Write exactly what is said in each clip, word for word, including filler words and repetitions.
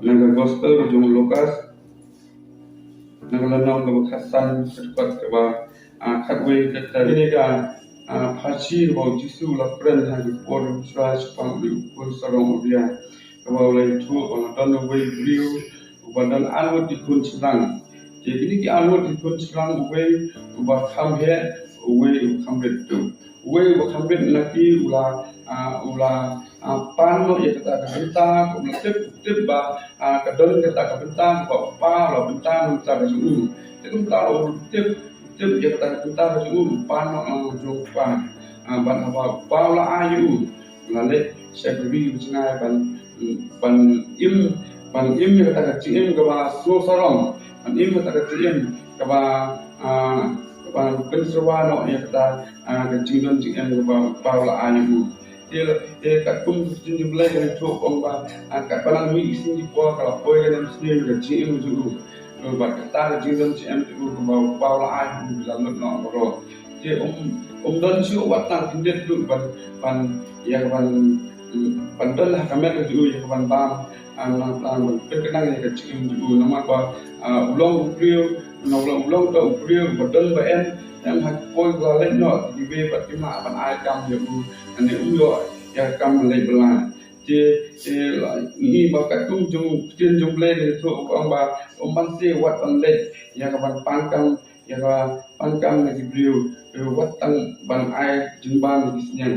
Na ka gospel ka jong u Lukas, na ka lynnong kaba khatsan, ka dkhot kaba, ah, khatwei, kata kane ka, ah, pharshi kaba u Jisu u la kren ha ka por u la shah shaphang u khun sarong Uria, kaba u la ïathuh ba la don uwei u briew uba don arngut ki khun shynrang. Te kine ki arngut ki khun shynrang, uwei uba kham heh, uwei uba kham rit. Uwei uba kham rit na ki u la, ah, u la, ah, pan noh ïa kata ka bynta, u la tip, tip ba, ah, ka don kata ka bynta kaba u kpa u la bynta na ka bynta ka jong u. Te kumta u tip, tip ïa kata ka bynta ka jong u, u pan noh na ka jong u kpa. Ah, bad haba u kpa u la ai ïa u, u la leit sha ka ri ka jngai ban, ban im, ban im ïa kata ka jingim kaba sngewsarong, ban im ïa kata ka jingim kaba, ah, kaba pynsyrwa noh ïa kata, ah, ka jingdon jingem kaba u kpa u la ai ïa u. Te, te katkum ka ktien jong U Blei ka ïathuh ong ba, ah, katba nang mih ki sngi ki por ka la poi ka nemsniew ka jingim jong u. Bad kata ka jingdon jingem jong u kaba u kpa u la ai ïa u ka la lut noh baroh. Te um, um don shuh wat tang khyndiat ruh ban, ban, ïa ka ban, ban don ha ka met ka jong u ïa ka ban bam, ah, nang, nang ban pynkynang ïa ka jingim jong u, namar ba, ah, u long u briew, u long, u long uta u briew ba don ba em, em ha ka por ba la leit noh, te kiwei pat ki mah ban ai kam ïa u, lane um ïoh ïa ka kam ban leit bylla. Te, te la, ngi i ba katkum jong ktien jong U Blei ka ïathuh ong ba, um ban siew wat ban leit ïa ka ban pan kam, ïa ka ban pan kam na ki briew, eh, wat tang ban ai jingbam na ki sniang.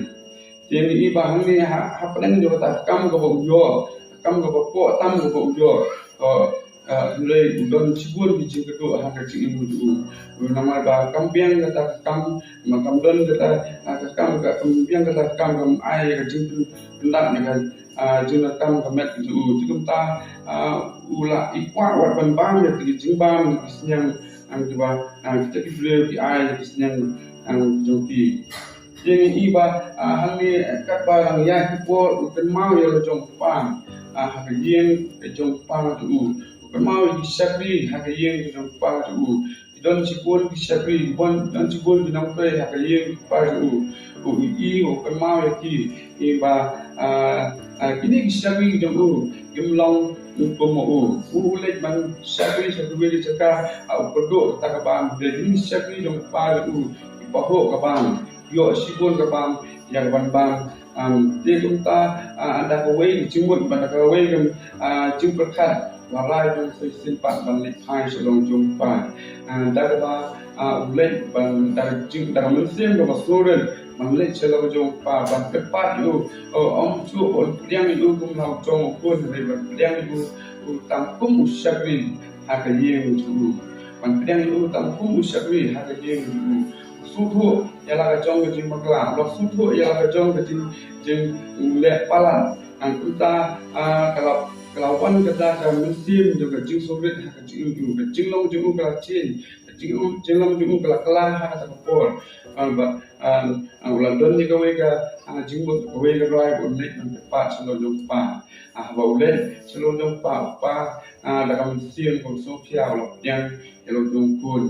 Te ngi i ba hangne ha, hapdeng jong kata ka kam kaba u ïoh, ka kam kaba kpoh tam kaba u ïoh, eh, eh, hynrei u don shibun ki jingkyrduh ha ka jingim jong u. Namar ba kam biang kata ka kam, ma kam don kata, ah, ka kam, ka kam biang kata ka kam, kam ai ka jingpyn-, pyndap na ka, ah, jingdonkam ka met jong u. Te kumta, ah, u la i kwah wat ban bam ïa ki jingbam ki sniang, ah, kiba, ah, kita ki briew ki ai ki sniang, ah, jong ki. Te ngi i ba, ah, hangne katba dang ïaid ki por u kynmaw ïa la jong u kpa, ah, ha ka ïing ka jong u kpa jong u. U kynmaw ïa ki shakri ha ka ïing ka jong u kpa jong u. Ki don shibun ki shakri, ki don, don shibun ki nongtrei ha ka ïing ka jong u. U i, u kynmaw ïa ki, i ba, ah, ah, kine ki shakri jong u kim long kum ma u. U, u leit ban shakri sha kiwei ki jaka, ah, u kyrduh kata ka bam. Te kine ki shakri jong u kpa jong u, ki pahuh ka bam, ïoh shibun ka bam ïa ka ban bam. Am, te kumta, ah, da kawei ka jingmut bad da kawei ka, ah, jingpyrkhat, la rai jong u sa shisien pat ban leit phai sha la jong u kpa. Ah, da kaba, ah, u leit ban da ka jing, da ka mynsiem kaba sngewrit ban leit sha la jong u kpa ban kyrpad ïa u. Oh, ym shuh ban pdiang ïa u kum la u jong u khun, hynrei ban pdiang ïa u, u tang kum u shakri ha ka ïing jong u. Ban pdiang ïa u tang kum u shakri ha ka ïing jong u. Sngewthuh ïa la ka jong ka jingbakla, la sngewthuh ïa la ka jong ka jing, jingleh palat. Hangta, ah, ka la, ka la wan kata ka mynsiem jong ka jingsngewrit ha ka jingim jong u, ka jinglong jong u ka la change, ka jinglong, jinglong jong u ka la kylla ha kata ka por. Ah, bad, ah, ah, u la don ïa kawei ka, ah, jingmut, kawei ka rai ba un leit ban kyrpad sha la jong u kpa. Ah, haba u leit sha la jong u kpa, u kpa, ah, da ka mynsiem kaba sngewkhia u la pdiang ïa la jong u khun.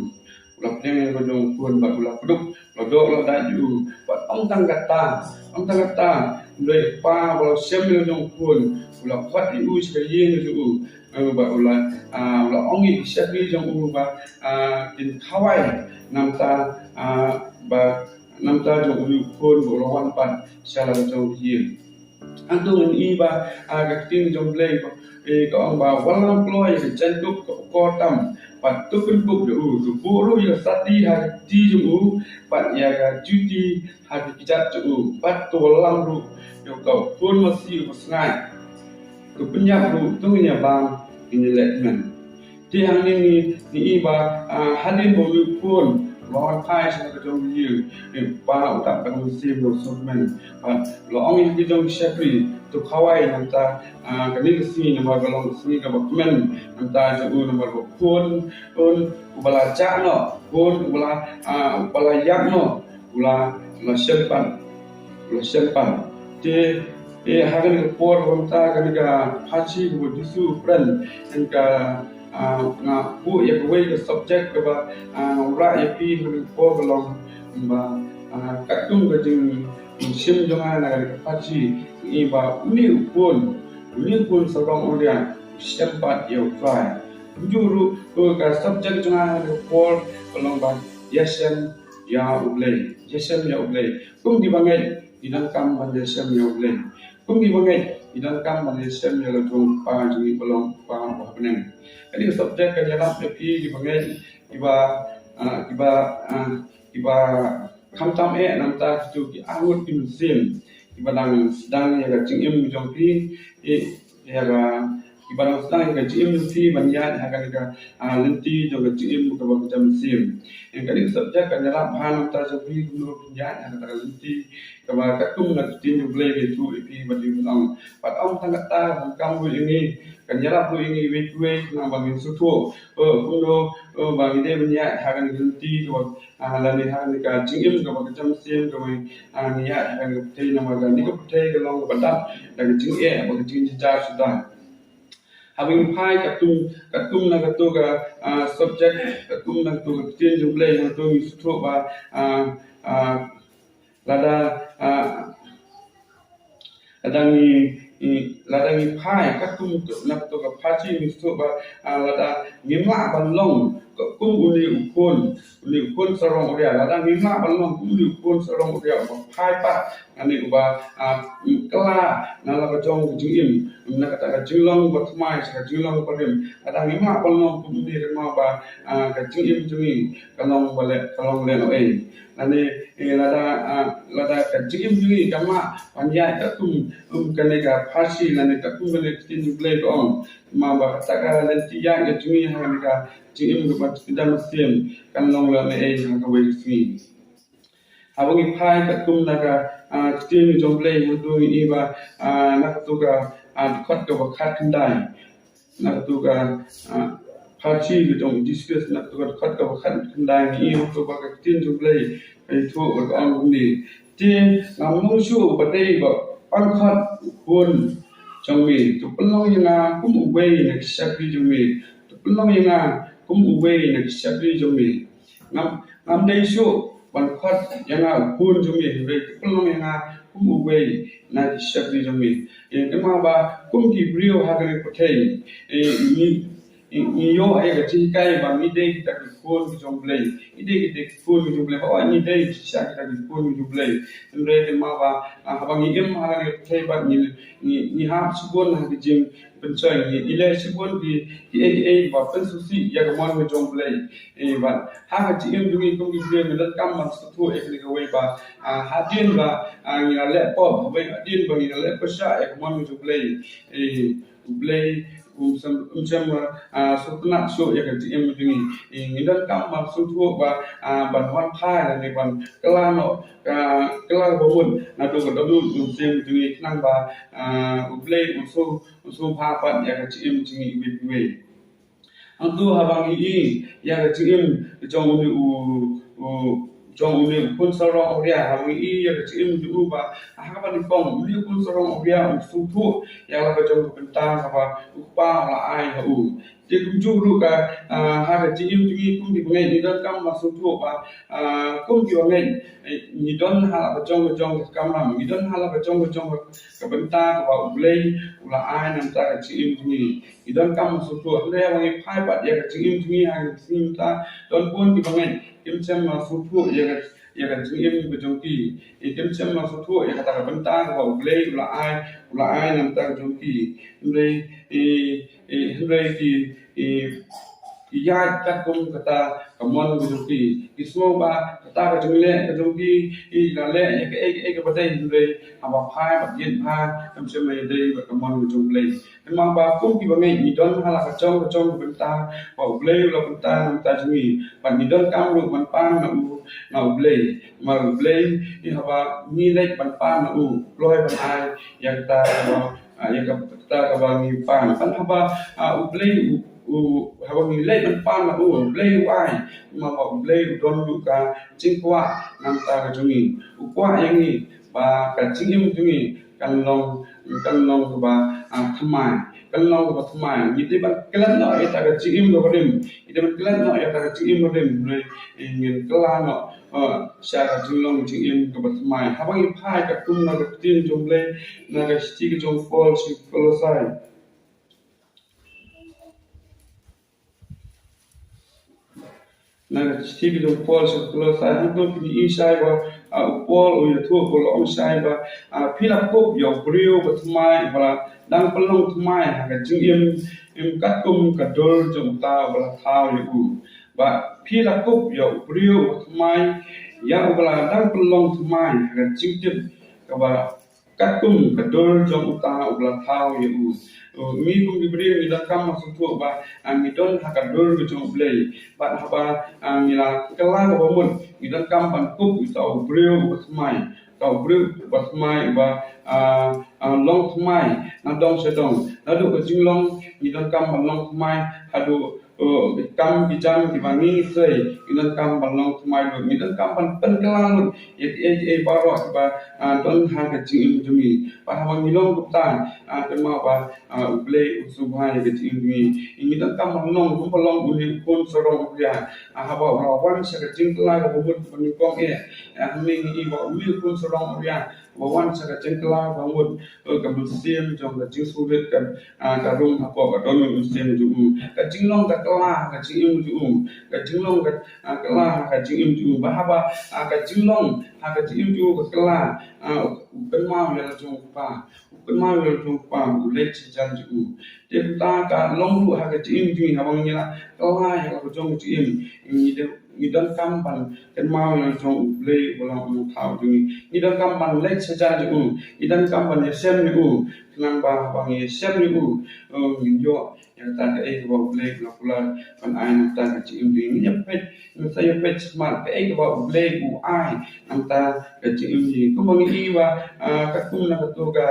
U la pdiang ïa la jong u khun bad u la kdup, la doh la dait ïa u. Bad ym tang kata, ym tang kata, hynrei u kpa ba la shem ïa la jong u khun, u la khot ïa u sha ka ïing jong u. Eh, bad u la, ah, u la ong ïa ki shakri jong u ba, ah, kin khawai na ka bynta, ah, ba na ka bynta jong une u khun ba u la wan pat sha la ka jong ka ïing. Hangto ngi i ba, ah, ka ktien jong U Blei, eh, ka ong ba, wallam kloi ïa ka jaiñkup kaba kor tam, bad to pynkup ïa u, to buh ruh ïa ka sati ha ka kti jong u, bad ïa ka juti ha ki kjat jong u, bad to wallam ruh ïa uta u khun masi uba sngaid. To pynïap ruh, to ngin ïa bam, ngin ïa leh kmen. Te hangne ngi, ngi i ba, ah, hadien ba une u khun u la wan phai sha la ka jong ka ïing, u kpa u dap da ka mynsiem ba sngewkmen. Bad u la ong ïa ki jong ki shakri, to khawai na ka bynta, ah, kane ka sngi namar ka long ka sngi kaba kmen na ka bynta jong u namar ba u khun, un, uba la jah noh, khun uba la, ah, uba la ïap noh, u la, u la shem pat, u la shem pat. Te, te ha kane ka por ba mynta kane ka pharshi kaba u Jisu u kren, kane ka, ah, nga buh ïa kawei ka subject kaba, ah, nga wanrah ïa phi ha kane ka por ka long ba, ah, katkum ka jingshim jong nga na kane ka pharshi, ngi i ba une u khun, une u khun sarong Uria, Shem pat ïa U Trai. Kumjuh ruh, to ka subject jong nga ha ka por ka long ba ïashem ïa U Blei. Ïashem ïa U Blei. Kum ki bangeit, ngi donkam ban ïashem ïa U Blei. Kum ki bangeit, ngi donkam ban ïashem ïa la jong U Kpa jong ngi ba long U Kpa uba ha bneng. Kane ka subject kan ïarap ïa phi ki bangeit, kiba, ah, kiba, ah, kiba khamtam eh, nangta kito ki arngut ki mynsiem kiba dang sdang ïa ka jingim jong phi, eh, ïa ka, kiba dang sdang ïa ka jingim jong phi ban ïaid ha kane ka, ah, lynti jong ka jingim kaba kjam mynsiem. Ïa kane ka subject kan ïarap bha nangta jong phi kumno phin ïaid ha kata ka lynti kaba katkum na ka ktien jong U Blei ba ïathuh ïa phi ba dei ban ong. Bad ym tang kata, donkam ruh ïa ngi, kan ïarap ruh ïa ngi iwei pa iwei khnang ba ngin sngewthuh, eh, kumno, eh, ba ngi dei ban ïaid ha kane ka lynti kaba, ah, lane ha kane ka jingim kaba kjam mynsiem kaba, ah, ngi ïaid ha kane ka pyrthei, namar kane ka pyrthei ka long kaba dap da ka jingeh bad ka jingjynjar suda. Haba ngi phai katkum, katkum na kato ka, ah, subject, katkum na kato ka ktien jong U Blei, hangto ngi sngewthuh ba, ah, ah, lada, ah, lada ngi, ngi, lada ngi phai katkum na kato ka pharshi, ngi sngewthuh ba, ah, lada ngim lah ban long kum une u khun, une u khun sarong Uria, lada ngim lah ban long kum une u khun sarong Uria uba phai pat, lane uba, ah, kylla na la ka jong ka jingim, na kata ka jinglong ba thymmai sha ka jinglong ba rim. Lada ngim lah ban long kum une, kynmaw ba, ah, ka jingim jong ngi ka long ba leh, ka long lehnohei. Lane, eh, lada, ah, lada ka jingim jong ngi kam lah ban ïaid katkum, um, kane ka pharshi lane katkum kane ka ktien jong U Blei ba ong, kynmaw ba kata ka lynti ïaid ka jong ngi ha kane ka jingim kaba kjam mynsiem kan long lehnohei ha kawei ka sngi. Haba ngi phai katkum na ka, ah, ktien jong U Blei, hangto ngi i ba, ah, na kato ka, ah, dkhot kaba khatkhyndai. Na kato ka, ah, pharshi ka jong u Jisu Khrist, na kato ka dkhot kaba khatkhyndai, ngi i hangto ba ka ktien jong U Blei ka ïathuh bad ka ong kumne: Te ngam long shuh ba dei ban khot u khun jong me. To pynlong ïa nga kum uwei na ki shakri jong me. To pynlong ïa nga kum uwei na ki shakri jong me. Ngam, ngam dei shuh ban khot ïa nga u khun jong me, hynrei to pynlong ïa nga kum uwei na ki shakri jong me. Ïa, kynmaw ba kum ki briew ha kane ka pyrthei, eh, ngi, ngi, ngi ïoh ïa ka jinghikai ba ngi dei kita ki khun ki jong U Blei. Ngi dei kita ki khun ki jong U Blei. Ba ngi dei shisha kita ki khun ki jong U Blei. Hynrei kynmaw ba, ah, haba ngi im ha kane ka pyrthei ba ngi, ngi, ngi hap shibun ha ki jing pynshoi, ngi, ngi leh shibun ki, kiei kiei ba pynsngewsih ïa ka mon ka jong U Blei. Eh, bad ha ka jingim jong ngi kum ki briew ngi donkam ban sngewthuh ïa kane kawei ba, ah, hadien ba, ah, ngi la leh pop, haba hadien ba ngi la leh pyrshah ïa ka mon ka jong U Blei. Eh, U Blei um shym, um shym, ah, sngewtynnat shuh ïa ka jingim jong ngi. Eh, ngi donkam ban sngewthuh ba, ah, ban wan phai lane ban kylla noh, ah, kylla ba mut naduh ka dohnud mynsiem jong ngi khnang ba, ah, U Blei un sngewbha pat ïa ka jingim jong ngi iwei pa iwei. Hangto haba ngi i ïa ka jingim jong une u, u, jong une u khun sarong Uria, haba ngi i ïa ka jingim jong u ba ha kaba nyngkong une u khun sarong Uria u sngewthuh ïa la ka jong ka bynta kaba u kpa u la ai ha u. Te kumjuh ruh ka, ah, ha ka jingim jong ngi kum ki bangeit ngi donkam ban sngewthuh ba, ah, kum ki bangeit, eh, ngi don ha la ka jong ka jong ka kamram, ngi don ha la ka jong ka jong ka bynta kaba U Blei u la ai na ka bynta ka jingim jong ngi. Ngi donkam ban sngewthuh, hynrei haba ngi phai pat ïa ka jingim jong ngi ha ka jingim ta, don bun ki bangeit kim shym la sngewthuh ïa ka, ïa ka jingim ka jong ki. Kim shym la sngewthuh ïa kata ka bynta kaba U Blei u la ai, u la ai na ka bynta ka jong ki. Hynrei, eh, eh, hynrei ki, eh, ki ïaid katkum kata ka mon ka jong ki. Ki sngew ba kata ka jingleh ka jong ki, eh, la leh ïa kaei kaei kaba dei, hynrei haba phai bad ïeng phai, kam shym la ïadei bad ka mon ka jong U Blei. Kynmaw ba kum ki bangeit ngi don ha la ka jong ka jong ka bynta ba U Blei u la bynta na ka bynta jong ngi. Bad ngi donkam ruh ban pan na u, na U Blei. Namar U Blei, eh, haba ngi leit ban pan na u, u kloi ban ai ïa kata kaba, ah, ïa kata kaba ngi pan. Bad haba, ah, U Blei u, u, haba ngi leit ban pan na u, U Blei u ai. Namar ba U Blei u don ruh ka jingkwah na ka bynta ka jong ngi. U kwah ïa ngi ba ka jingim jong ngi kan long, kan long kaba, ah, thymmai, kan long kaba thymmai. Ngi dei ban klet noh ïa kata ka jingim kaba rim, ngi dei ban klet noh ïa kata ka jingim kaba rim, hynrei, eh, ngin kylla noh, eh, sha ka jinglong jingim kaba thymmai. Haba ngi phai katkum na ka ktien jong U Blei, na ka shithi ka jong u Paul sha ki Kolosai. Na ka shithi ka jong u Paul sha ki Kolossai, hangto phin ïohi shai ba, ah, u Paul u ïathuh, u Paul u ong shai ba, ah, phi la kup ïa u briew ba thymmai, ba la dang pynlong thymmai ha ka jingim, im katkum ka dur jong uta uba la thaw ïa u. Ba phi la kup ïa u briew ba thymmai, ïa uba la dang pynlong thymmai ha ka jingtip kaba katkum ka dur jong uta uba la thaw ïa u. Uh, ngi kum ki briew ngi donkam ban sngewthuh ba, ah, ngi don ha ka dur ka jong U Blei. Bad haba, ah, ngi la kylla kaba mut, ngi donkam ban kup ïa uta u briew uba thymmai, uta u briew uba thymmai, uba, ah, ah, long thymmai na dong sha dong. Naduh ka jinglong ngi donkam ban long thymmai haduh, uh, ki kam ki jam kiba ngi trei, ngi donkam ban long thymmai lut, ngi donkam ban pynkylla lut ïa kiei kiei baroh kiba, ah, don ha ka jingim jong ngi. Bad haba ngi long kumta, ah, kynmaw ba, ah, U Blei u sngewbha ïa ka jingim jong ngi. Ngi donkam ban long kumba long une u khun sarong awria. Ah, haba u la wan sha ka jingkylla kaba mut kaba nyngkong eh, ah, hangne ngi i ba une u khun sarong awria ba wan sha ka jingkylla ba mut, eh, ka mynsiem jong ka jingsngewrit ka, ah, ka rung hapoh ka dohnud mynsiem jong u. Ka jinglong ka kylla ha ka jingim jong u, ka jinglong ka, ah, kylla ha ka jingim jong u. Ba haba, ah, ka jinglong ha ka jingim jong u ka kylla, ah, u kynmaw ïa la jong u kpa, u kynmaw ïa la jong u kpa, u leit shajan jong u. Te kata ka long ruh ha ka jingim jong ngi, haba ngi la kylla ïa la ka jong ka jingim, ngi dei ngi donkam ban kynmaw ïa la jong U Blei uba long U Nongthaw jong ngi. Ngi donkam ban leit shajan jong u. Ngi donkam ban ïashem ïa u. Khnang ba haba ngi ïashem ïa u, eh, ngin ïoh ïa kata kaei kaba U Blei u la kular ban ai na kata ka jingim jong ngi. Ngin ïa peit, ngin sa ïa peit shakhmat kaei kaba U Blei u ai na kata ka jingim jong ngi. Kumba ngi i ba, ah, katkum na kato ka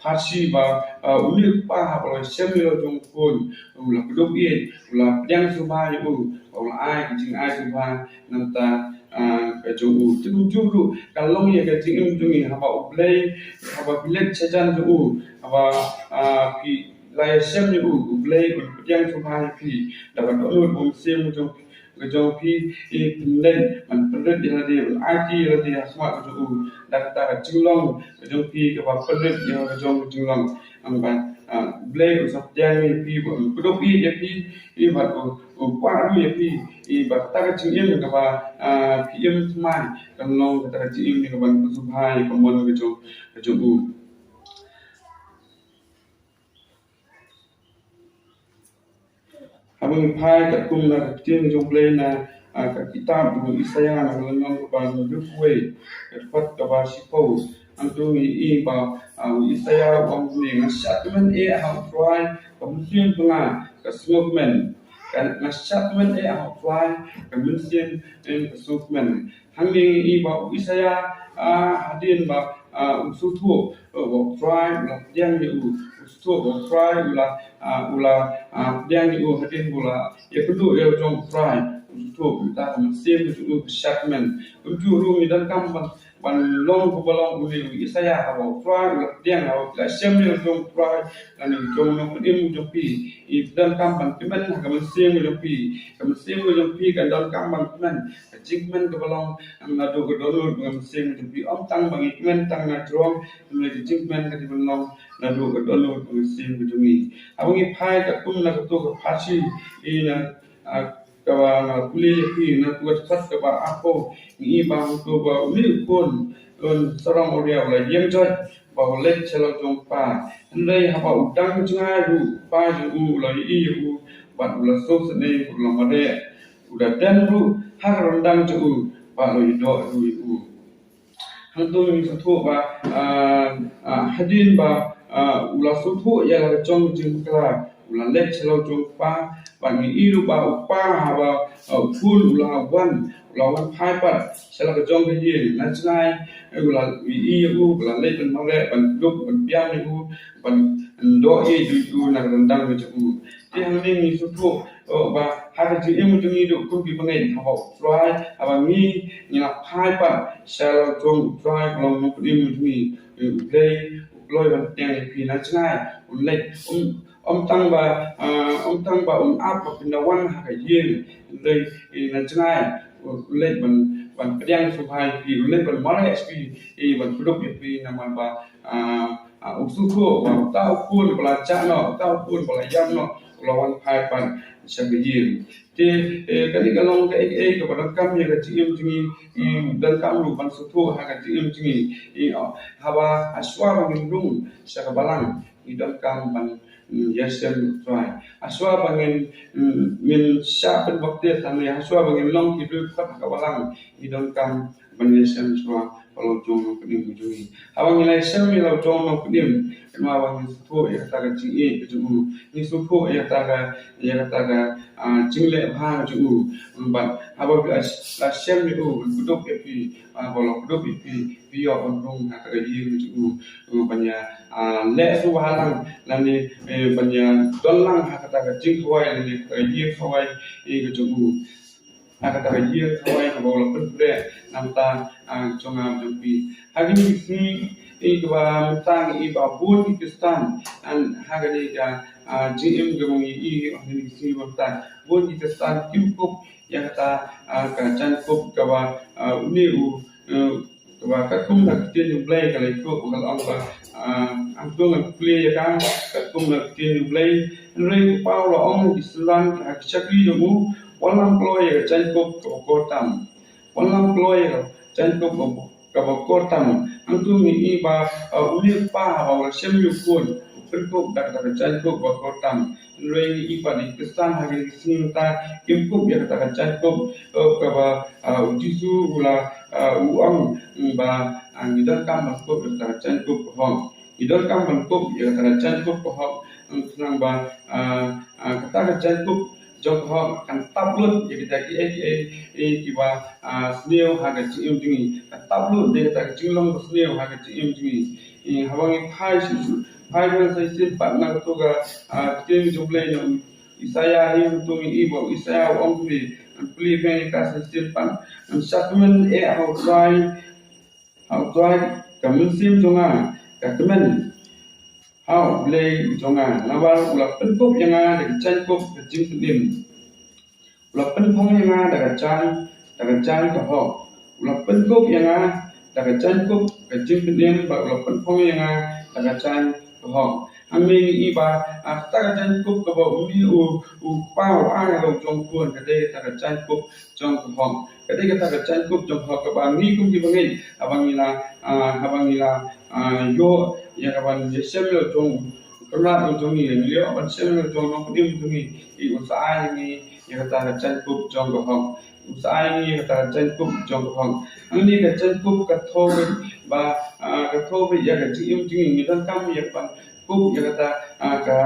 pharshi ba, ah, une u kpa haba u la shem ïa la u jong u khun, u la kdup ïeit, u la pdiang sngewbha ïa u, u la ai ka jingai sngewbha na ka bynta, ah, ka jong u. Te kumjuh ruh ka long ïa ka jingim jong ngi, haba U Blei, haba phi leit shajan jong u, haba, ah, phi la ïashem ïa u, U Blei un pdiang sngewbha ïa phi da ka dohnud U Mynsiem jong phi, ka jong phi, i pynleit ban pynrit ïa lade, ban aiti ïa lade ha khmat ka jong u, da kata ka jinglong ka jong phi kaba pynrit ïa ka jong ka jinglong. Haba, ah, U Blei un sa pdiang ïa phi, ba un kdup ïeit ïa phi, i ba u, u kwah ruh ïa phi, i ba kata ka jingim kaba, ah, phi im thymmai kan long kata ka jingim kaba pynsngewbha ïa ka mon ka jong, ka jong u. Haba ngi phai katkum na ka ktien jong U Blei na, ah, ka kitab jong u Isaïah na ka lynnong kaba hynriewphew wei, ka dkhot kaba shiphew. Hangto ngi i ba, ah, u Isaïah u ong kumne: Nga shad kmen eh ha U Trai, ka mynsiem jong nga ka sngewkmen. Ka, nga shad kmen eh ha U Trai, ka mynsiem, eh, ka sngewkmen. Hangne ngi i ba u Isaïah, ah, hadien ba, ah, u sngewthuh, eh, ba U Trai u la pdiang ïa u, u sngewthuh ba U Trai u la, ah, u la, ah, pdiang ïa u hadien ba u la ïakynduh ïa la jong U Trai, u sngewthuh ba kata ka mynsiem ka jong u ka shad kmen. Kumjuh ruh ngi donkam ban, ban long kumba long une u Isaïah, haba U Trai u la pdiang, haba phi la shem ïa la jong U Trai lane jong u Nongpynim jong phi, i phi donkam ban kmen ha ka mynsiem ka jong phi. Ka mynsiem ka jong phi ka donkam ban kmen. Ka jingkmen kaba long naduh ka dohnud ka mynsiem ka jong phi. Ym tang ba ngi kmen tang na jrong, hynrei ka jingkmen ka dei ban long naduh ka dohnud ka mynsiem ka jong ngi. Haba ngi phai katkum na kato ka pharshi, i na, ah, kaba nga pule ïa phi, na kato ka dkhot kaba arphew, ngi i ba hangto ba une u khun un sarong awria u la ïeng joit ba u leit sha la u jong u kpa. Hynrei haba u dang jngai ruh, u kpa jong u u la ïohi ïa u bad u la sngewsynei bad u la mareh. U da dem ruh ha ka ryndang jong u bad u la ïadoh ruh ïa u. Hangto ngi sngewthuh ba, ah, ah, hadien ba, ah, u la sngewthuh ïa la ka jong ka jingbakla, u la leit sha la u jong u kpa, bad ngi i ruh ba u kpa haba, ah, u khun u la wan, u la wan phai pat sha la ka jong ka ïing. Na jngai, eh, u la ïohi ïa u, u la leit ban mareh, ban kdup, ban biang ïa u, ban doh ïa u na ka ryndang ka jong u. Te hangne ngi sngewthuh, oh, ba ha ka jingim jong ngi ruh kum ki bangeit, haba U Trai, haba ngi, ngi la phai pat sha la u jong U Trai, ba long Nongpynim jong ngi, eh, U Blei u kloi ban pdiang ïa phi. Na jngai un leit, um, ym tang ba, ah, ym tang ba un ap ba phin da wan ha ka ïing, hynrei, eh, na jngai un leit ban, ban pdiang sngewbha ïa phi, un leit ban mareh ïa phi, eh, ban kdup ïa phi, namar ba, ah, ah, u sngewthuh ba uta u khun ba la jah noh, uta u khun ba la ïam noh, la wan phai pat sha ka ïing. Te, eh, kane ka long kaei kaei kaba donkam ïa ka jingim jong ngi, eh, donkam ruh ban sngewthuh ha ka jingim jong ngi. Eh, oh, haba, hashwa ba ngin rung sha ka balang, ngi donkam ban, mm, ïashem U Trai. Hashwa ba ngin, mm, ngin shah pynbaptis hangne, hashwa ba ngin long ki briew khot ha ka balang, ngi donkam ban ïashem shuwa ïa la u jong nongpynim jong ngi. Haba ngi la ïashem ïa la u jong nongpynim, kynmaw ba ngin sngewthuh ïa kata ka jingïeit ka jong u. Ngin sngewthuh ïa kata ka, ïa kata ka, ah, jingleh bha ka jong u. Bad haba phi la, la shem ïa u, u kdup ïa phi, ah, ba u la kdup ïa phi, phi ïoh ban rung ha kata ka ïing ka jong u. U ban ïa, ah, leh sngewbha lang, lane, eh, ban ïa don lang ha kata ka jingkhawai, lane ka ïing khawai, eh, ka jong u. Ha kata ka ïing khawai kaba u la pynbeit na ka bynta, ah, jong nga jong phi. Ha kine ki sngi, eh, kaba mynta ngi i ba bun ki Khristan, ha kane ka, ah, jingim kaba ngi i ha kine ki sngi ba mynta. Bun ki Khristan kim kup ïa kata, ah, ka jaiñkup kaba, ah, une u, eh, kaba katkum ka ktien U Blei ka la ïathuh, ka la ong ba, ah, hangto ngan plie ïa ka katkum ka ktien U Blei. Hynrei u kpa u la ong ha ki synran, ha ki shakri jong u, wallam kloi ïa ka jaiñkup kaba kor tam. Wallam kloi ïa ka jaiñkup kaba, kaba kor tam. Hangto ngi i ba, ah, une u kpa haba u la shem ïa u khun, u pynkup da kata ka jaiñkup kaba kor tam. Hynrei ngi i pat ki Khristan ha kine ki sngi mynta kim kup ïa kata ka jaiñkup, eh, kaba, ah, U Jisu u la, ah, u ong, mm, ba, ah, ngi donkam ban kup ïa kata ka jaiñkup ka hok. Ngi donkam ban kup ïa kata ka jaiñkup ka hok, mm, khnang ba, ah, ah, kata ka jaiñkup jong ka hok kan tap lut ïa kita kiei kiei, eh, kiba, ah, sniew ha ka jingim jong ngi. Kan tap lut ïa kata ka jinglong ba sniew ha ka jingim jong ngi. Eh, haba ngi phai shisien, phai biang sa shisien pat na kato ka, ah, ktien jong U Blei na u Isaïah, hi hangto ngi i ba u Isaïah u ong kumne, ngan plie biang ïa ka sa shisien pat. Ngan sa kmen eh ha U Trai, ha U Trai ka mynsiem jong nga, ka kmen ha U Blei jong nga, namar u la pynkup ïa nga da ka jaiñkup ka jingpynim. U la pynphong ïa nga da ka jaiñ, da ka jaiñ ka hok. U la pynkup ïa nga da ka jaiñkup ka jingpynim, bad u la pynphong ïa nga da ka jaiñ ka hok. Hangne ngi i ba, ah, kata ka jaiñkup kaba une u, u kpa u ai ha la u jong u khun, ka dei kata ka jaiñkup jong ka hok. Ka dei kata ka jaiñkup jong ka hok kaba ngi kum kiba ngeit, haba ngi la, ah, haba ngi la, ah, ïoh ïa ka ban ïashem ïa la u jong u kynrad u jong ngi, ngi ïoh ban shem ïa la u jong u nongpynim u jong ngi, u sa ai ïa ngi ïa kata ka jaiñkup jong ka hok. U sa ai ïa ngi ïa kata ka jaiñkup jong ka hok. Hangne ka jaiñkup ka thoh beit ba, ah, ka thoh beit ïa ka jingim jong ngi, ngi donkam ïa ka ban kup ïa kata, ah, ka,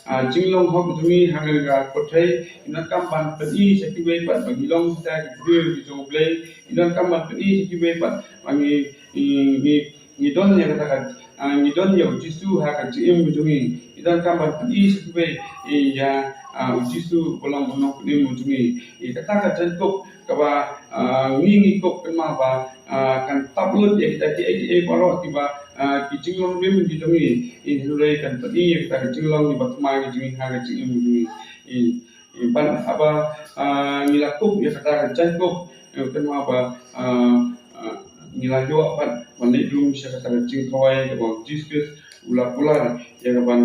ah, jinglong hok jong ngi ha kane ka pyrthei. Ngi donkam ban pyni sha kiwei pat ba ngi long kita ki briew ki jong U Blei. Ngi donkam ban pyni sha kiwei pat ba ngi, ngi, ngi, ngi don ïa kata ka, ah, ngi don ïa U Jisu ha ka jingim jong ngi. Ngi donkam ban pyni sha kiwei, eh, ïa, ah, U Jisu uba long u nongpynim jong ngi. Eh, kata ka jaiñkup kaba, ah, ngi, ngi kup, kynmaw ba, ah, kan tap lut ïa kita kiei kiei baroh kiba, ah, ki jinglong rim ki jong ngi. Eh, hynrei kan pyni ïa kita ki jinglong kiba thymmai ki jong ngi ha ka jingim jong ngi. Eh, eh, ban haba, ah, ngi la kup ïa kata ka jaiñkup, eh, kynmaw ba, ah, ah, ngi la ïoh pat ban leit rung sha kata ka jingkhawai kaba U Jisu Khrist u la kular ïa ka ban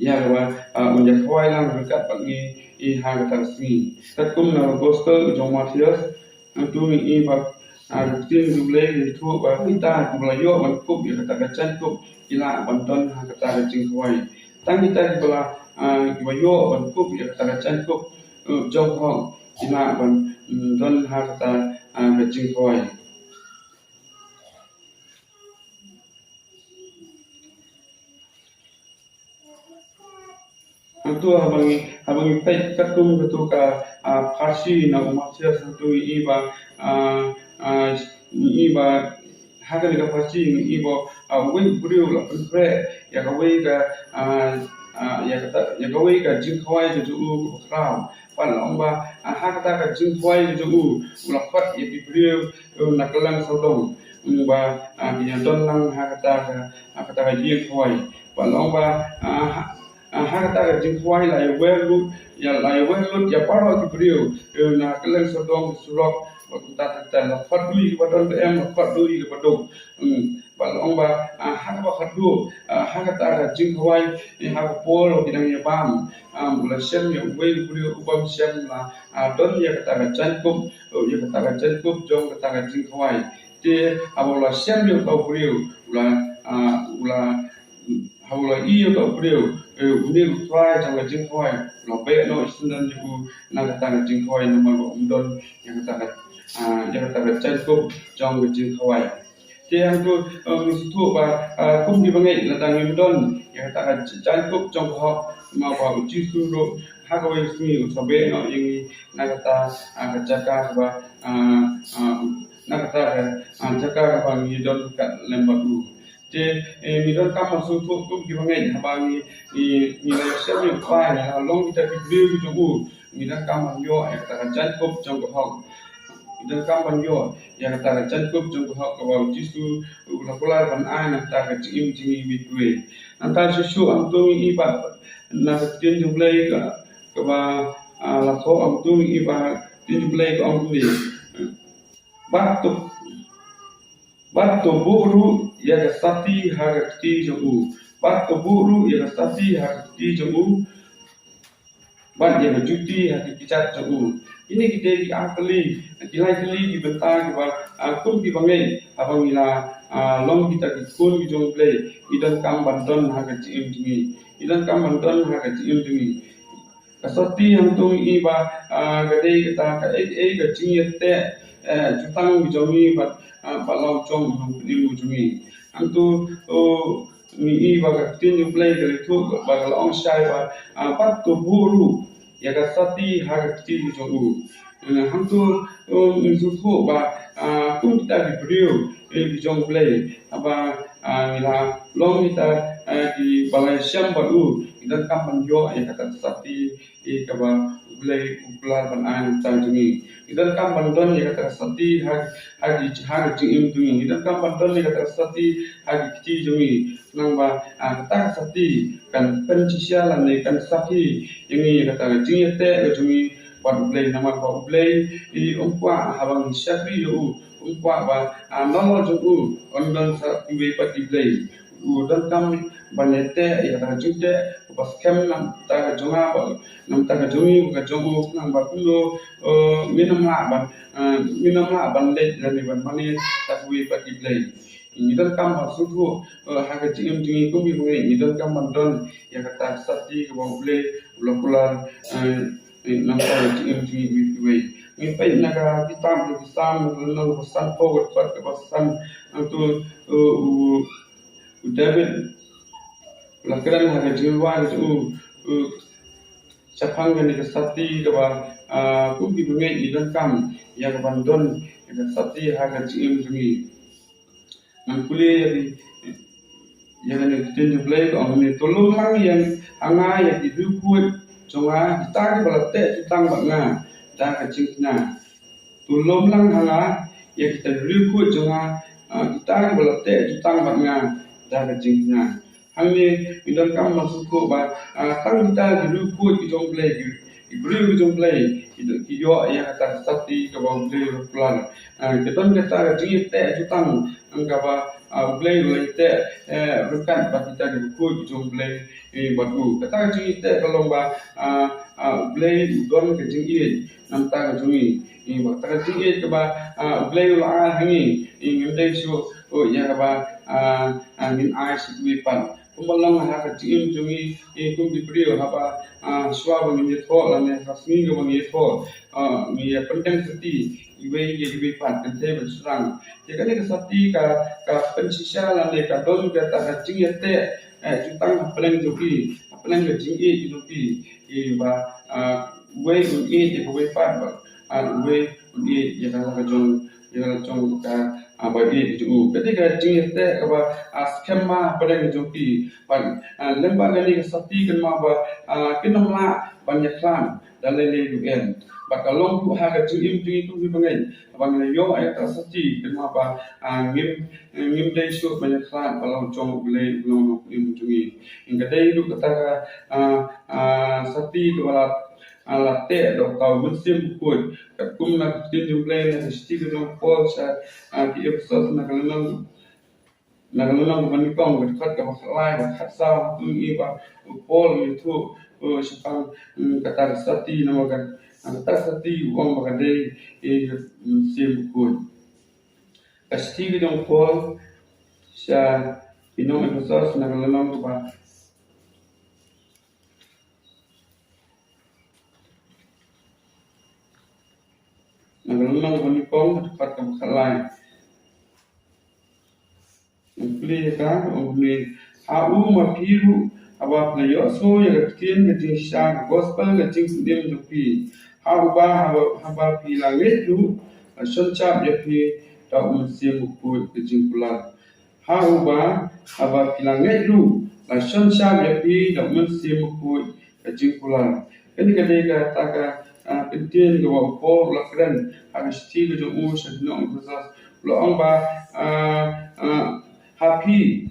ïa kaba, ah, un ïa khawai lang ryngkat bad ngi, eh, ha kata ka sngi. Katkum na ka gospel jong u Mathaios, hangto ngi i ba, ah, ka ktien U Blei ka ïathuh ba kita kiba la ïoh ban kup ïa kata ka jaiñkup ki lah ban don ha kata ka jingkhawai. Tang kita kiba la, ah, kiba ïoh ban kup ïa kata ka jaiñkup, eh, jong ka hok ki lah ban, mm, don ha kata, ah, ka jingkhawai. Hangto haba ngi, haba ngi peit katkum kato ka, ah, pharshi na u Mathaios, hangto ngi i ba, ah, ah, ngi i ba ha kane ka pharshi ngi i ba, ah, uwei u briew u la pynkhreh ïa kawei ka, ah, ah, ïa kata, ïa kawei ka jingkhawai ka jong u kaba khraw. Bad la ong ba, ah, ha kata ka jingkhawai ka jong u, u la khot ïa ki briew, eh, na kylleng sawdong. Ong ba, ah, kin ïa don lang ha kata ka, ha kata ka jingkhawai. Bad la ong ba, ah, ha, ah, ha kata ka jingkhawai la ïa wer lut, ïa la ïa wer lut ïa baroh ki briew, eh, na kylleng sawdong ki surok, bad kumta kumta, la khot ïa kiba don ba em, la khot ïa kiba duk. Hmm. Ba la ong ba, ah, ha kaba khatduh, ah, ha kata ka jingkhawai, eh, ha ka por ba ki dang ïa bam, ah, u la shem ïa uwei u briew u bym shym la, ah, don ïa kata ka jaiñkup, ïa kata ka jaiñkup jong kata ka jingkhawai. Te haba u la shem ïa uta u briew, u la, ah, u la, haba u la ïohi ïa uta u briew, eh, une u trai jong ka jingkhawai, u la beh noh shisyndon ïa u na kata ka jingkhawai namar ba um don ïa kata ka, ah, ïa kata ka jaiñkup jong ka jingkhawai. Te hangto, eh, ngi sngewthuh ba, eh, kum ki bangeit lada ngim don ïa kata ka jaiñkup jong ka hok, namar ba u Jisu ruh ha kawei ka sngi u sa beh noh ïa ngi na kata, ah, ka jaka kaba, ah, ah, na kata ka, ah, jaka kaba ngi don ryngkat lem bad u. Te, eh, ngi donkam ban sngewthuh kum ki bangeit haba ngi, ngi, ngi la shem ïa u Trai, ngi la long kita ki briew ki jong u. Ngi donkam ban ïoh ïa kata ka jaiñkup jong ka hok. Ngi donkam ban ïoh ïa kata ka jaiñkup jong ka hok kaba u Jisu u la kular ban ai na kata ka jingim jong ngi iwei pa iwei. Nangta shuh shuh hangto ngi i ba na ka ktien jong U Blei ka, kaba, ah, la thoh hangto ngi i ba ktien jong U Blei ka ong kumne. Bad to, bad to buh ruh ïa ka sati ha ka kti jong u. Bad to buh ruh ïa ka sati ha ka kti jong u. Bad ïa ka juti ha ki kjat jong u. Kine ki dei ki ar tylli, ki lai tylli ki bynta kiba, ah, kum ki bangeit, haba ngi la, ah, long kita ki khun ki jong U Blei, ngi donkam ban don ha ka jingim jong ngi. Ngi donkam ban don ha ka jingim jong ngi. Ka sati hangto ngi i ba, ah, ka dei kata ka ei ei ka jingïateh, eh, jutang ki jong ngi bad, ah, bad la u jong u nongpynim u jong ngi. Hangto, oh, ngi i ba ka ktien jong U Blei ka la ïathuh ba ka la ong shai ba, ah, bad to buh ruh ïa ka sati ha ka kti jong u. Eh, hangto, eh, ngi sngewthuh ba, ah, kum kita ki briew, eh, ki jong U Blei, haba, ah, ngi la long kita, eh, kiba la ïashem bad u, ngi donkam ban ïoh ïa kata ka sati, eh, kaba U Blei u kular ban ai na ka bynta jong ngi. Ngi donkam ban don ïa kata ka sati ha, ha ki, ha ka jingim jong ngi. Ngi donkam ban don ïa kata ka sati ha ki kti jong ngi. Khnang ba, ah, kata ka sati kan pynshisha lane kan sakhi ïa ngi ïa kata ka jingïateh ka jong ngi bad U Blei, namar ba U Blei, i, um kwah haba ngi shakri ïa u, um kwah ba, ah, nalor jong u un don sa iwei pat i Blei. U donkam ban ïateh ïa kata ka jingteh kaba skhem na ka bynta ka jong nga bad na ka bynta ka jong ngi bad ka jong u, khnang ba kumno, eh, ngin ym lah ban, eh, ngin ym lah ban leit lane ban mane sa iwei pat i Blei. Ngi donkam ban sngewthuh, eh, ha ka jingim jong ngi kum ki bangeit, ngi donkam ban don ïa kata ka sati kaba U Blei u la kular, eh, eh, na ka bynta ka jingim jong ngi iwei pa iwei. Ngi peit na ka kitab jong ki Salm, na ka lynnong kaba sanphew, ka dkhot kaba san, hangto, eh, u, u David u la kren ha ka jingrwai ka jong u, u, shaphang kane ka sati kaba, ah, kum ki bangeit ngi donkam ïa ka ban don ïa ka sati ha ka jingim jong ngi. Ngan pule ïa ki, ïa kane ka ktien jong U Blei ka ong kumne, to lum lang ïa, ha nga ïa ki riewkhuid jong nga, kita kiba la teh jutang bad nga da ka jingthnya. To lum lang ha nga ïa kita ki riewkhuid jong nga, ah, kita kiba la teh jutang bad nga da ka jingthnya. Hangne ngi donkam ban sngewthuh ba, ah, tang kita ki riewkhuid ki jong U Blei, ki, ki briew ki jong U Blei, ki, ki ïoh ïa kata ka sati kaba U Blei u la kular. Ah, ka don kata ka jingïateh jutang kaba, ah, U Blei u la ïateh, eh, ryngkat bad kita ki riewkhuid ki jong U Blei, eh, bad u. Kata ka jingïateh ka long ba, ah, ah, U Blei u don ka jingïeit na ka bynta ka jong ngi. Eh, bad kata ka jingïeit kaba, ah, U Blei u la ai ha ngi, eh, ngim dei shuh, oh, ïa kaba, ah, ah, ngin ai sha kiwei pat. Kumba long ha ka jingim jong ngi, eh, kum ki briew haba, ah, shuwa ba ngin ïathoh lane ha ka sngi kaba ngin ïathoh, ah, ngin ïa pyndeng sati iwei ïa iwei pat, kan thei ban shynrang. Te kane ka sati ka, ka pynshisha lane ka don kata ka jingïateh, eh, jutang hapdeng jong ki, hapdeng ka jingïeit jong ki, eh, ba, ah, uwei un ïeit ïa kawei pat, ba, ah, uwei un ïeit ïa ka la ka jong, ïa ka la jong ka, ah, ba ïeit jong u. Kata ka jingïateh kaba, ah, skhem ma hapdeng jong ki. Ba, ah, lem bad kane ka sati kan mut ba, ah, kin ym lah ban ïakhlad da lei lei ruh em. Bad ka long ruh ha ka jingim jong ngi kum ki bangeit. Haba ngi la ïoh ïa ka sati kan mut ba, ah, ngim, ngim dei shuh ban ïakhlad ba la u jong U Blei u long u nongpynim jong ngi. Ka dei ruh kata ka, ah, ah, sati kaba la, ah, la teh da uta u Mynsiem Bakhuid. Katkum na ka ktien jong U Blei na ka shithi ka jong u Paul sha, ah, ki Ephesos na ka lynnong Na ka lynnong kaba nyngkong, ka dkhot kaba khatlai, ba khatsaw, ngi i ba u Paul u ïathuh, u shaphang, mm, kata ka sati, namar ka, kata ka sati u ong ba ka dei, eh, ka mynsiem bakhuid. Ka shithi ka jong u Paul sha ki nong Ephesos, na ka lynnong kaba Na ka lynnong kaba nyngkong, ka dkhot kaba khatlai. Ngi pule ïa ka, ong kumne: Ha u ma phi ruh, haba phi la ïohsngew ïa ka ktien ka jingshisha, ka gospel ka jingpynim jong phi. Ha uba, haba, haba phi la ngeit ruh, la shon shap ïa phi da u Mynsiem Bakhuid ka jingkular. Ha uba, haba phi la ngeit ruh, la shon shap ïa phi da u Mynsiem Bakhuid ka jingkular. Kane ka dei kata ka, ah, kyntien kaba u Paul u la kren ha ka shithi ka jong u sha ki nong Ephesos. U la ong ba, ah, ah, ha phi,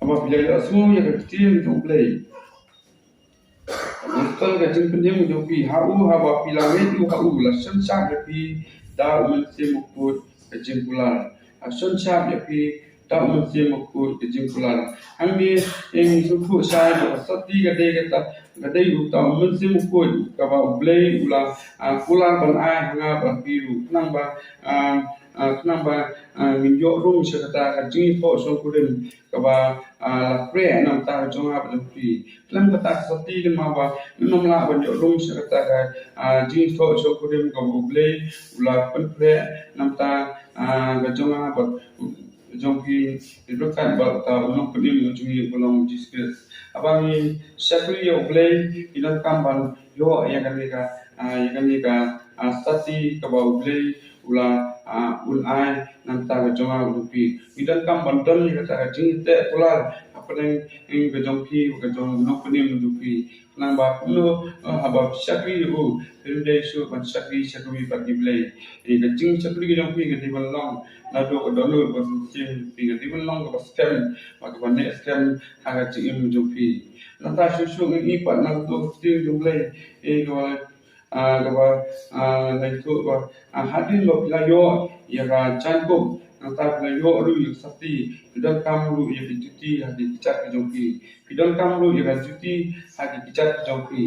haba phi la ïohsngew ïa ka ktien ka jong U Blei, gospel ka jingpynim jong phi, ha u, haba phi la ngeit ruh ha u, la shon shap ïa phi da u Mynsiem Bakhuid ka jingkular. La shon shap ïa phi da u Mynsiem Bakhuid ka jingkular. Hangne, ïa ngi sngewthuh shai ba ka sati ka dei kata, ka dei uta u Mynsiem Bakhuid kaba U Blei u la, ah, kular ban ai ha nga bad phi ruh. Khnang ba, ah, ah, khnang ba, ah, ngin ïoh rung sha kata ka jingïathoh shongkurim kaba, ah, la khreh na ka bynta ka jong nga bad jong phi. Khlem kata ka sati kynmaw ba ngim lah ban ïoh rung sha kata ka, ah, jingïathoh shongkurim kaba U Blei u la pynkhreh na ka bynta, ah, ka jong nga bad jong phi, ryngkat bad uta u Nongpynim jong ngi uba long u Jisu Khrist. Haba ngi shakri ïa U Blei, ngi donkam ban ïoh ïa kane ka, ah, ïa kane ka, ah, sati kaba U Blei u la, ah, un ai na ka bynta ka jong nga bad jong phi. Ngi donkam ban don ïa kata ka jingïateh kular hapdeng ka jong phi bad ka jong u Nongpynim jong phi. Khnang ba kumno, eh, haba phi shakri ïa u, phim dei shuh ban shakri sha kawei pat ki blei. Ïa ka jingshakri ka jong phi ka dei ban long naduh ka dohnud ba mynsiem jong phi, ka dei ban long kaba skhem bad kaba neh skhem ha ka jingim jong phi. Nangta shuh shuh ngi i pat na ka ktien jong U Blei, eh, kaba, ah, kaba, ah, la ïathuh ba, ah, hadien ba phi la ïoh ïa ka jaiñkup, nangta phi la ïoh ruh ïa ka sati, phi donkam ruh ïa ka juti ha ki kjat ka jong phi. Phi donkam ruh ïa ka juti ha ki kjat ka jong phi.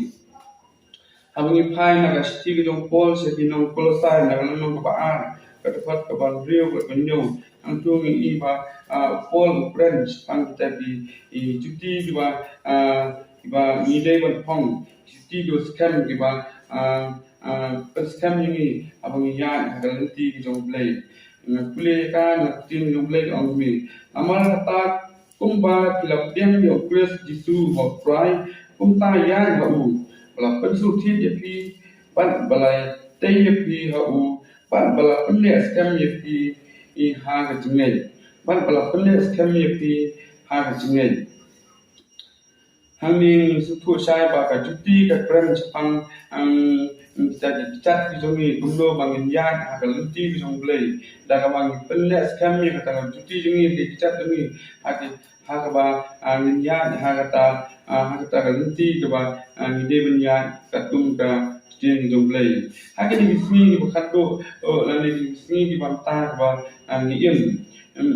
Haba ngi phai na ka shithi ka jong u Paul sha ki nong Kolosai, na ka lynnong kaba ar, ka dkhot kaba hynriew bad kaba hynñiew, hangto ngi i ba, ah, u Paul u kren shaphang kita ki, ki juti kiba, ah, kiba ngi dei ban phong, ki juti kiba skhem, kiba, ah, ah, pynskhem ïa ngi haba ngi ïaid ha ka lynti ka jong U Blei. Nga pule ïa ka na ka ktien jong U Blei ka ong kumne: Namar kata, kumba phi la pdiang ïa U Khrist Jisu ba u Trai, kumta ïaid ha u, ba la pynsngewthied ïa phi, bad ba la tei ïa phi ha u, bad ba la pynneh skhem ïa phi, i, ha ka jingngeit, bad ba la pynneh skhem ïa phi ha ka jingngeit. Hangne ngi sngewthuh shai ba ka juti ka kren shaphang, um, kita ki kjat ki jong ngi, kumno ba ngin ïaid ha ka lynti ka jong U Blei. Da kaba ngi pynneh skhem ïa kata ka juti jong ngi, ki kjat jong ngi, ha ki, ha kaba, ah, ngin ïaid ha kata, ah, ha kata ka lynti kaba, ah, ngi dei ban ïaid katkum ka ktien ka jong U Blei. Ha kine ki sngi kiba khatduh, oh, lane ki sngi kiba mynta kaba, ah, ngi im. Em,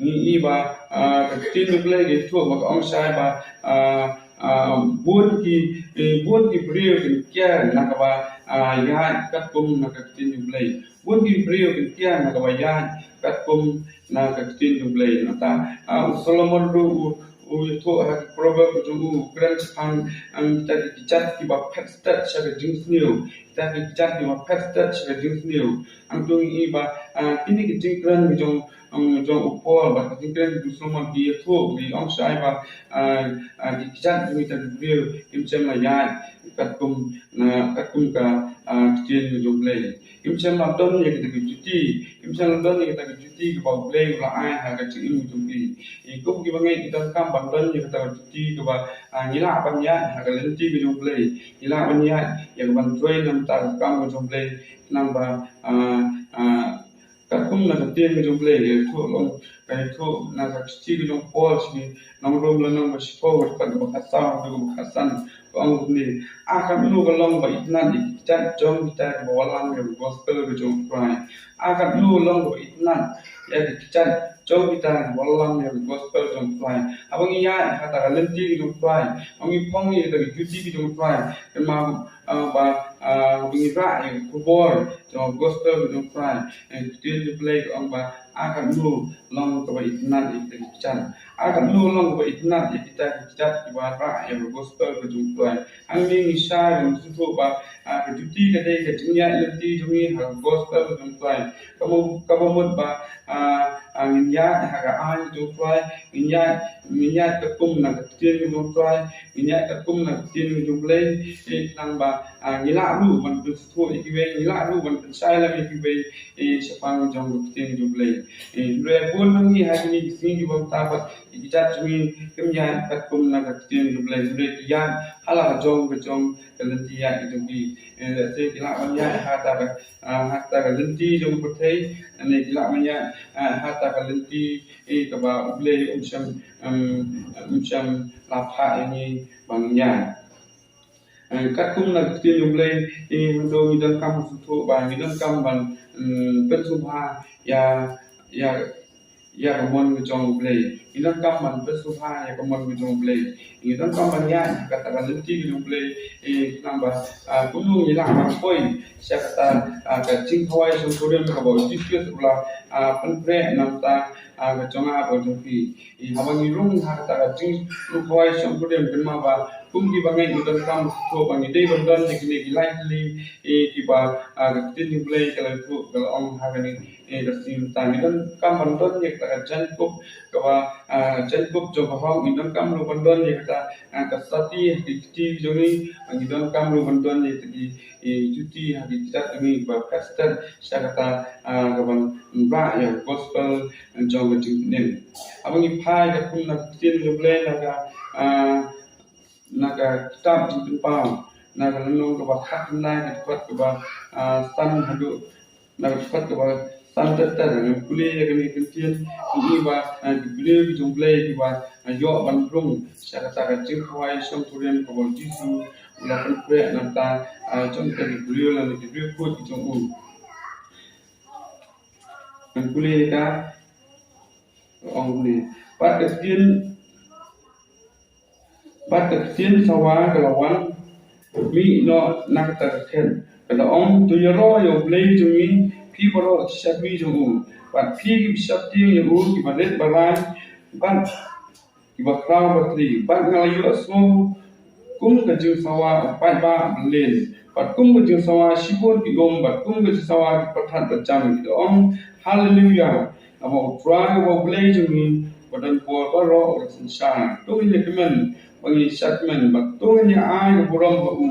ngi i ba, ah, ka ktien U Blei ka ïathuh ba ka ong shai ba, ah, ah, bun ki, eh, bun ki briew kin kiar na kaba, ah, ïaid katkum na ka ktien U Blei. Bun ki briew kin kiar na kaba ïaid katkum na ka ktien U Blei. Nangta, ah, u Solomon ruh u, u ïathuh ha ki Proverb ka jong u, u kren shaphang, ah, kita ki kjat kiba phet stet sha ka jingsniew. Kita ki kjat kiba phet stet sha ka jingsniew. Hangto ngi i ba, ah, kine ki jingkren ki jong, um, jong u Paul bad ki jingkren ki jong u Solomon ki ïathuh, ki ong shai ba, ah, ah, ki kjat jong kita ki briew kim shym la ïaid katkum, na, katkum ka, ah, ktien ka jong U Blei. Kim shym la don ïa kita ki juti, kim shym la don ïa kita ki juti kiba U Blei u la ai ha ka jingim ka jong phi. Ïa kum kiba ngeit ngi donkam ban don ïa kita ki juti kiba, ah, ngi lah ban ïaid ha ka lynti ka jong U Blei. Ngi lah ban ïaid ïa ka ban trei na ka bynta ka kam ka jong U Blei. Khnang ba, ah, ah, katkum na ka ktien ka jong U Blei, ka ïathuh long, ka ïathuh na ka shithi ka jong u Paul sha ki nong Rom, lynnong ba shiphew, ka dkhot kaba khatsaw haduh kaba khatsan. Ka ong kumne, a katno ka long ba itynnad ïa ki kjat jong kita kiba wallam ïa ka gospel ka jong U Trai. A katno long ba itynnad ïa ki kjat jong kita kiba wallam ïa ka gospel jong U Trai. Haba ngi ïaid ha kata ka lynti ka jong U Trai, haba ngi phong ïa kita ki juti ka jong U Trai, kynmaw, ah, ba, ah, ba ngi rah ïa ka khubor jong ka gospel ka jong U Trai. Eh, ka ktien jong U Blei ka ong ba a katno long kaba itynnad ïa kita ki kjat. A katno long kaba itynnad ïa kita ki kjat kiba rah ïa ka gospel ka jong U Trai. Hangne ngi shai ba ngi sngewthuh ba, ah, ka juti ka dei ka jingïaid lynti jong ngi ha ka gospel ka jong U Trai. Kaba, kaba mut ba, ah, ah, ngin ïaid ha ka aiñ ka jong U Trai, ngin ïaid, ngin ïaid katkum na ka ktien ka jong U Trai, ngin ïaid katkum na ka ktien ka jong U Blei, eh, khnang ba, ah, ngi lah ruh ban pynsngewthuh ïa kiwei, ngi lah ruh ban pynshai lang ïa kiwei, eh, shaphang jong ka ktien jong U Blei. Eh, hynrei bun na ngi ha kine ki sngi kiba mynta pat, ki kjat jong ngi kim ïaid katkum na ka ktien jong U Blei, hynrei ki ïaid ha la ka jong ka jong ka lynti ïaid ka jong ki. Eh, lehse ki lah ban ïaid ha kata ka, ah, ha kata ka lynti jong ka pyrthei, lane ki lah ban ïaid, ah, ha kata ka lynti, eh, kaba U Blei um shym, um, um shym la phah ïa ngi ban ïaid. Eh, katkum na ka ktien jong U Blei, eh, hangto ngi donkam sngewthuh ba ngi donkam ban, mm, pynsngewbha ïa, ïa, ïa ka mon ka jong U Blei. Ngi donkam ban pynsngewbha ïa ka mon ka jong U Blei. Ngi donkam ban ïaid ha kata ka lynti ka jong U Blei, eh, khnang ba, ah, kumno ngi lah ban poi sha kata, ah, ka jingkhawai shongkurim kaba U Jisu Khrist u la, ah, pynpreh na ka bynta, ah, ka jong nga bad jong phi. Eh, haba ngi rung ha kata ka jingkhawai shongkurim, kynmaw ba kum kiba ngeit ngi donkam sngewthuh ba ngi dei ban don ïa kine ki lai tylli, eh, kiba, ah, ka ktien jong U Blei ka la ïathuh, ka la ong ha kane, eh, ka sngi mynta. Ngi donkam ban don ïa kata ka jaiñkup kaba, ah, jaiñkup jong ka hok, ngi donkam ruh ban don ïa kata, ah, ka sati ha ki kti jong ngi, ngi donkam ruh ban don ïa kata ki, eh, juti ha ki kjat jong ngi ba phet stet sha kata, ah, kaban rah ïa ka gospel jong ka jingpynim. Haba ngi phai katkum na ka ktien jong U Blei na ka, ah, na ka kitab Jingpynpaw, na ka lynnong kaba khatkhyndai, ka dkhot kaba, ah, san haduh, na ka dkhot kaba san ter ter, ngan pule ïa kane ka ktien, ngi ba, ah, ki briew ki jong U Blei kiba, ah, ïoh ban rung sha kata ka jingkhawai shongkurim kaba U Jisu u la pynpreh na ka bynta, ah, jong kita ki briew lane ki briew khuid ki jong u. Ngan pule ïa ka, ong kumne. Bad ka ktien, bad ka ktien sawa ka la wan mih noh na kata ka khet, ka da ong, to ïaroh ïa U Blei jong ngi, phi baroh ki shakri jong u, bad phi kiba sheptieng ïa u, kiba rit ba rai, bad kiba khraw batri. Bad nga la ïohsngew kum ka jingsawa u paidbah ba len, bad kum ka jingsawa shibun ki um, bad kum ka jingsawa ki pyrthat ba jam, ki da ong, Haleluya! Naba U Trai uba U Blei jong ngi ba don bor baroh u la synshar. To ngin ïa kmen, ba ngin ïa shad kmen, bad to ngin ïa ai ka burom ha u.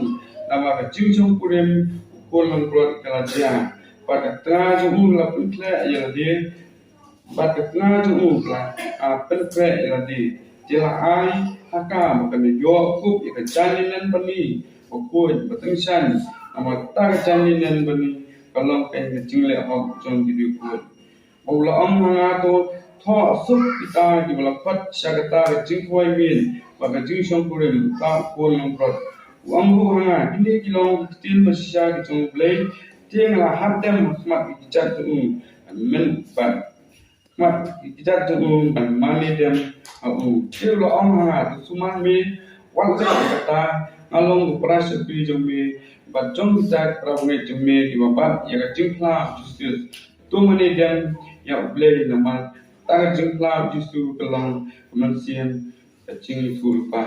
Naba ka jingshongkurim u khun langbrot ka la jia, bad ka tnga jong u la pynkhleh ïa lade, bad ka tnga jong u ka la, ah, pynpreh ïa lade. Te la ai ha ka ba kan ïoh kup ïa ka jaiñ linen bani bakhuid ba tyngshaiñ, namar kata ka jaiñ linen bani ka long ka jingleh hok jong ki briew khuid. Bad u la ong ha nga, to thoh suk kita kiba la khot sha kata ka jingkhawai win bad ka jingshongkurim uta u khun langbrot. U ong ruh ha nga, kine ki long ki ktien bashisha ki jong U Blei. Te nga la hat dem ha khmat ki kjat jong u, mynba khmat ki kjat jong u ban mane dem ha u. Te u la ong ha nga, to sumar me, wat leh ïa kata, nga long u para shakri jong me bad jong kita ki para bangeit jong me kiba bat ïa ka jingphla U Jisu. To mane dem ïa U Blei, namar kata ka jingphla U Jisu ka long ka mynsiem ka jingïathuhlypa.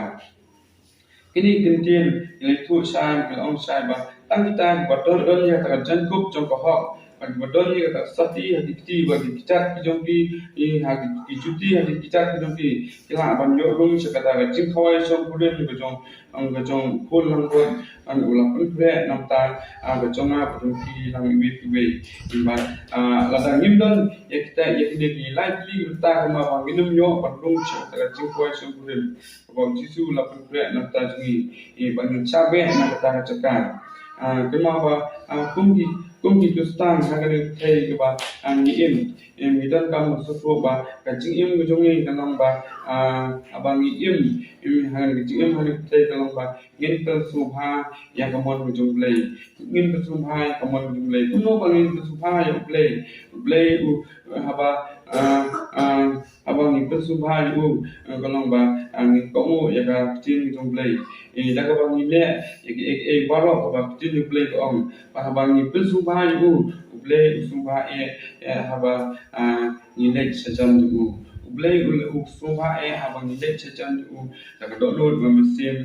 Kine ki ktien ki la ïathuh shai, ki la ong shai ba tang kita kiba don, don ïa kata ka jaiñkup jong ka hok, bad kiba don ïa kata ka sati ha ki kti bad ki kjat ki jong ki, eh, ha ki, ki juti ha ki kjat ki jong ki, ki lah ban ïoh rung sha kata ka jingkhawai shongkurim ka jong, ong, ka jong u khun langbrot, ong, u la pynpreh na ka bynta, ah, ka jong nga bad jong phi lang iwei pa iwei. Bad, ah, lada ngim don ïa kita, ïa kine ki lai tylli ki bynta, kumba ngin ym ïoh ban rung sha kata ka jingkhawai shongkurim kaba U Jisu u la pynpreh na ka bynta jong ngi, eh, ba ngin shah beh na kata ka jaka. Ah, kumba, ah, kum ki, Kum ki Khristan ha kane ka pyrthei kaba, ah, ngi im, ngi donkam ban sngewthuh ba ka jingim ka jong ngi ka long ba, ah, haba ngi im, im ha kane ka jingim ha kane ka pyrthei ka long ba ngin pynsngewbha ïa ka mon ka jong U Blei. Ngin pynsngewbha ïa ka mon ka jong U Blei. Kumno ba ngin pynsngewbha ïa U Blei? U Blei u, haba, ah, ah, haba ngi pynsngewbha ïa u, eh, ka long ba, ah, ngi kohnguh ïa ka ktien jong U Blei. Eh, da kaba ngi leh ïa kiei kiei baroh kaba ktien jong U Blei ka ong. Ba haba ngi pynsngewbha ïa u, U Blei u sngewbha eh, eh, haba, ah, ngi leit shajan jong u. U Blei u, u sngewbha eh haba ngi leit shajan jong u da ka dohnud bad mynsiem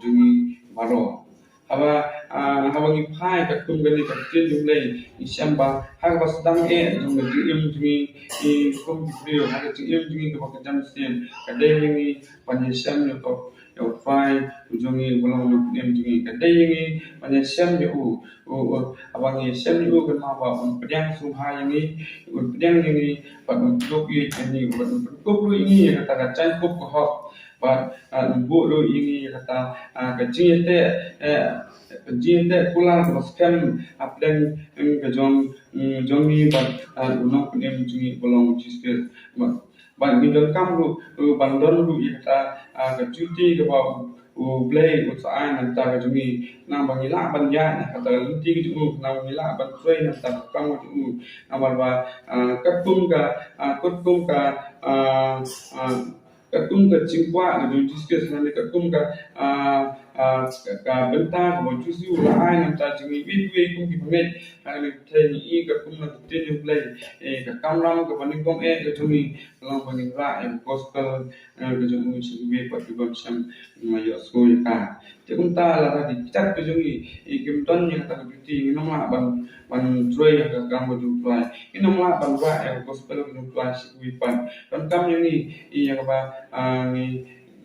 jong ngi baroh. Haba, ah, haba ngi phai katkum kane ka ktien jong U Blei, ngi shem ba ha kaba sdang eh jong ka jingim jong ngi, ngi kum ki briew, ha ka jingim jong ngi kaba kynja mynsiem, ka dei ïa ngi ban ïashem ïa u, ïa U Trai u jong ngi uba long u nongpynim jong ngi. Ka dei ïa ngi ban ïashem ïa u, u, u, haba ngi ïashem ïa u kan mut ba un pdiang sngewbha ïa ngi, un pdiang ïa ngi, bad un pynkup ïa ngi, bad un pynkup ruh ïa ngi ïa kata ka jaiñkup ka hok. Bad, ah, un buh ruh ïa ngi ïa kata, ah, ka jingïateh, eh, ka jingïateh kular kaba skhem hapdeng, em, ka jong, em, jong ngi bad, ah, u nongpynim jong ngi uba long U Jisu Khrist. Bad, bad ngi donkam ruh, ruh ban don ruh ïa kata, ah, ka juti kaba U Blei u sa ai na ka bynta ka jong ngi. Khnang ba ngi lah ban ïaid na kata ka lynti ka jong u, khnang ba ngi lah ban trei na ka bynta ka kam ka jong u. Namar ba, ah, katkum ka, ah, katkum ka, ah, ah, katkum ka jingkwah ka jong U Jisu Khrist, lane katkum ka, ah, ah, ka, ka bynta kaba U Jisu u la ai na ka bynta jong ngi, iwei pa iwei kum ki bangeit ha kane ka pyrthei, ngi i katkum na ka ktien U Blei, eh, ka kamram kaba nyngkong eh ka jong ngi ka long ba ngin rah ïa ka gospel, eh, ka jong u sha kiwei pat kiba ym shym, mm, ïohsngew ïa ka. Te kumta lada ki kjat ka jong ngi, eh, kim don ïa kata ka juti, ngin ym lah ban, ban trei ïa ka kam ka jong U Trai. Ngin ym lah ban rah ïa ka gospel ka jong U Trai sha kiwei pat. Donkam ïa ngi, eh, ïa kaba, ah, ngi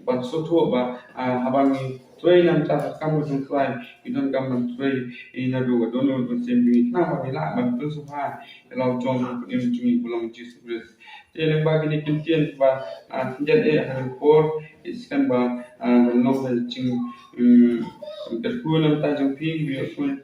ban sngewthuh ba, ah, haba ngi trei na ka bynta ka kam ka jong U Trai, ngi donkam ban trei, eh, naduh ka dohnud mynsiem jong ngi, khnang ba ngi lah ban pynsngewbha ïa la u jong u nongpynim jong ngi uba long U Jisu Khrist. Te lyngba kine ki ktien ba, ah, khyndiat eh ha kane ka por, eh, shisien ba, ah, ngan long ha ka jing, mm, kyrkhu na ka bynta jong phi kiba ïohsngew